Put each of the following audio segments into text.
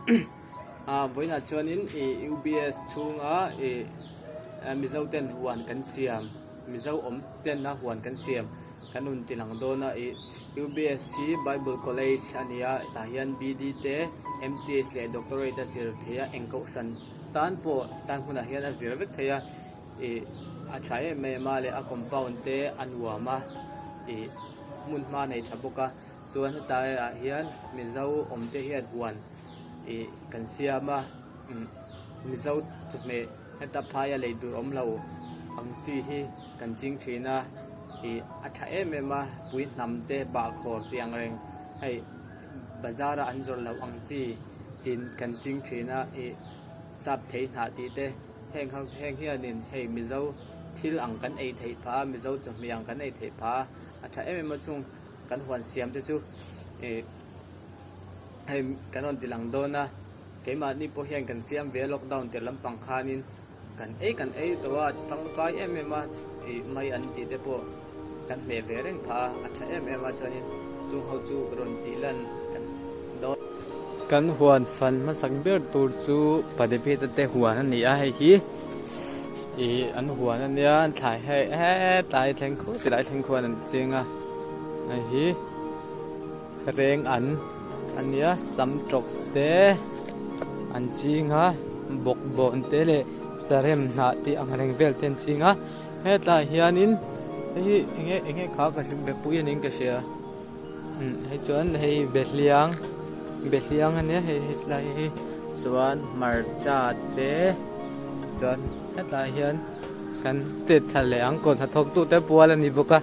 Ah vawiinah chuanin ih UBS chhunga ih Mizo ten huan kan siam Mizo awm tena huan kan siam kan rawn ti lang dawn a ih UBS hi Bible College a ni a tah hian BD te MTS leh Doctorate a zir thei a eng kohhran tan pawh tan hunah hian a zir vek thei a ih a tha em em a leh a compound te a nuam a ih hmun hma nei tha bawk a. Chuan hetlai ah hian Mizo awm te hian huan ih kan siam a umm Mizo chawhmeh heta phaia lei tur awm lo ang chi hi kan ching thin a ih a tha em em a pui hnam te bahkhawr tih ang reng hei bazar a an zawrh loh ang chi chin kan ching thin a ih sap thei hnah tih te heng ho heng hianin hei Mizo thil ang kan ei theih phah a Mizo chawhmeh ang kan ei theih phah a a tha em em a chung. Kan huan siam te chu ih hei kan rawn ti lang dawn a, keimahni pawh hian kan siam ve a lockdown tir lampang khanin kan ei kan ei tawh a, tangkai em em a ih mai an tih te pawh kan hmeh ve reng phah a, a tha em em a chuanin chung ho chu rawn tih lan kan dawn. Kan huan fan hmasak ber tur chu Padevita te huan a ni a, hei hi ih an huan a nia thlai hei hetlai thleng khup tilai thleng khuan an ching a. Hei hi reng an a nia sam tawk te an ching a bawkbawn te leh sarem hnah tih ang reng vel te an ching a hetlaiah hianin hei hi enge enge kha ka hre bepui a niin ka hria umm hei chuan hei behliang behliang a nia hei hetlai hi chuan hmarcha te chuan hetlaiah hian. Kan tet thla leh ang kawn hnathawk tu te pual a ni bawk a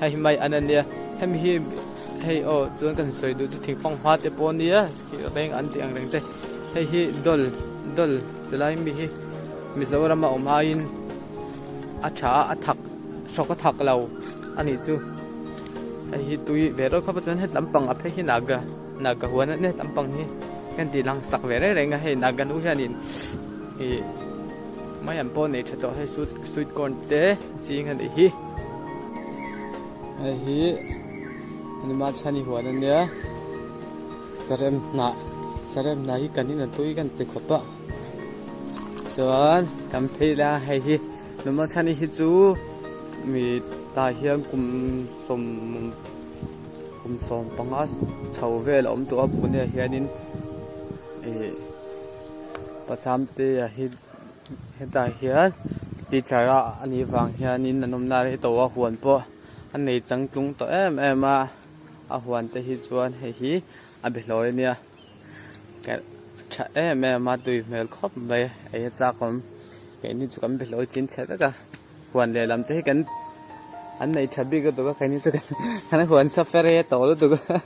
hei hi mai an ania hemi hi hei aw chuan kan sawi duh chu thingfang hma te pawh ania reng an tih ang reng te hei hi dawl dawl tilai mi hi Mizoram a awm aiin a tha a a thak hrawk a thak lo a nih chu hei hi tui ve reuh khawp a chuan het lampang a phei hi naga naga huan a nia het lampang hi kan tih lang sak ve reng reng a hei naga nu hianin. Ih mai an pawh nei tha tawh hei sweet sweet corn te ching a nih hi hei hi anima chhani huan a nia sarem hnah sarem hnah hi kan in a tui kan ti khawp a chuan kan phei la hei hi numa chhani hi chu mi tah hian kum sawm kum 15 chho vel a awm tawh a pune ah hianin ih. Pachamte a hi hetah hian teacher a anih vang hianin an awmna rei tawh a huan pawh a nei changtlung tawh em em a a huan te hi chuan hei hi a be hlawi ania tha em em a tui hmel khawp mai ei a chak awm keini chu kan be hlawi chin chhe vek a huan lehlam te hi kan an nei tha bik lutuk a keini chu kan huan sa fer hi a tawh lutuk a.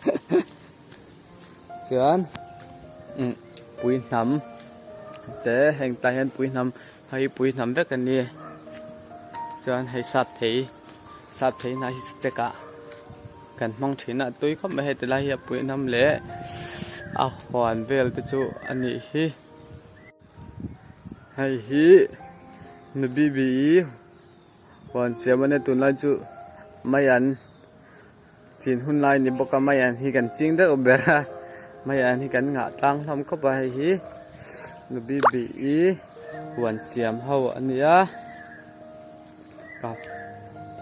Chuan umm pui hnam te heng tah hian pui hnam hei hi pui hnam vek a ni chuan hei sap thei sap thei hnah hi check ah kan hmang thin a tui khawp mai hei ti lai hi a pui hnam leh a huan vel te chu a nih hi hei hi nu B_B_E huan siam a nia tunlai chu mai an. Chin hun lai ni bawk a maian hi kan ching deuh ber a maian hi kan ngah tlang hlawm khawp a hei hi nubi bi huan siam ho a nia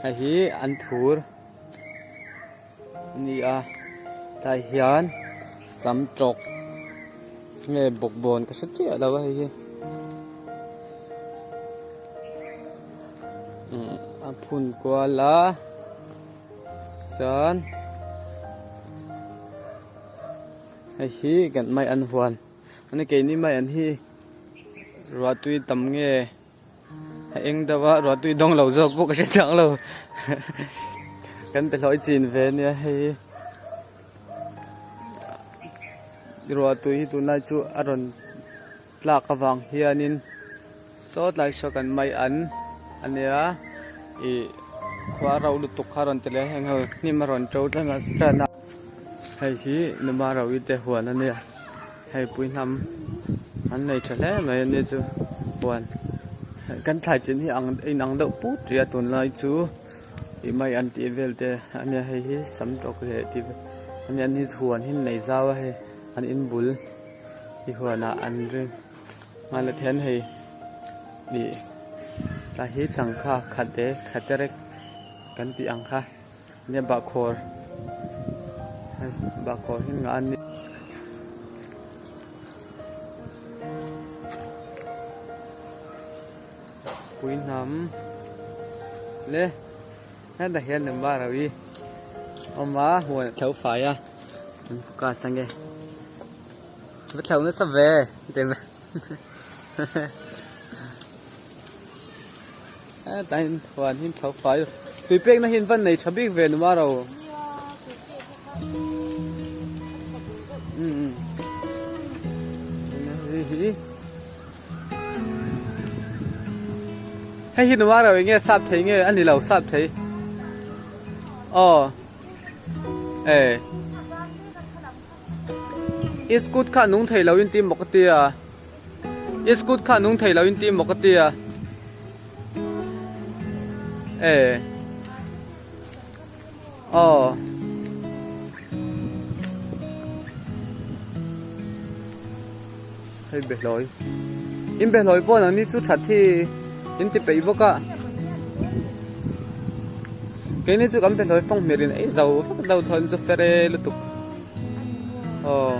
hei hi an thur a ni a tlai hian sam tawk nge bawkbawn ka hre chiah lo a hei hi a phun kual a. Chuan hei hi kan mai an huan ani keini mai an hi ruah tui tam nge a eng deuh a ruah tui dawng lo zawk pawh ka hre chiang lo kan pe hlawih chin ve ania hei ruah tui hi tunlai chu a rawn. Tlak avang hianin saw tlai saw kan mai an a nia ih khua ro lutuk kha a rawn ti leh a heng ho hnim a rawn to tan a tan a hei hi numa ro i te huan a nia hei pui hnam an nei tha hle mai a nia chu huan kan thlai chin hi ang inang deuh put rih a tunlai chu ih mai an tih vel te a nia hei hi sam tawk leh tih vel a nia an hi huan hi an nei zau a hei. An in bul hi huanah an ring nghal a thian hei ih tlai hi changkha khate khate rek kan tih ang kha nia bahkhawr hei bahkhawr hi ngah a ni. Puihnam le hetah hian number ho hi awm a huan a tho fai a an focus ange va tho nasa ve ti mai hetah hian huan hi tho fai tui pekna hi an van nei tha bik ve number ho umm hei hi. Hei hi nua reuh enge sap thei nge a ni lo sap thei aw e i scooty kha a nung thei lo in ti maw ka tia i scooty kha a nung thei lo in ti maw ka tia e aw Hei behlawi in behlawi pawh nang ni chu that hi in ti peih bawk a keini chu kan behlawi fang hmel in ei zo vek lo thawn chu fere lutuk aw.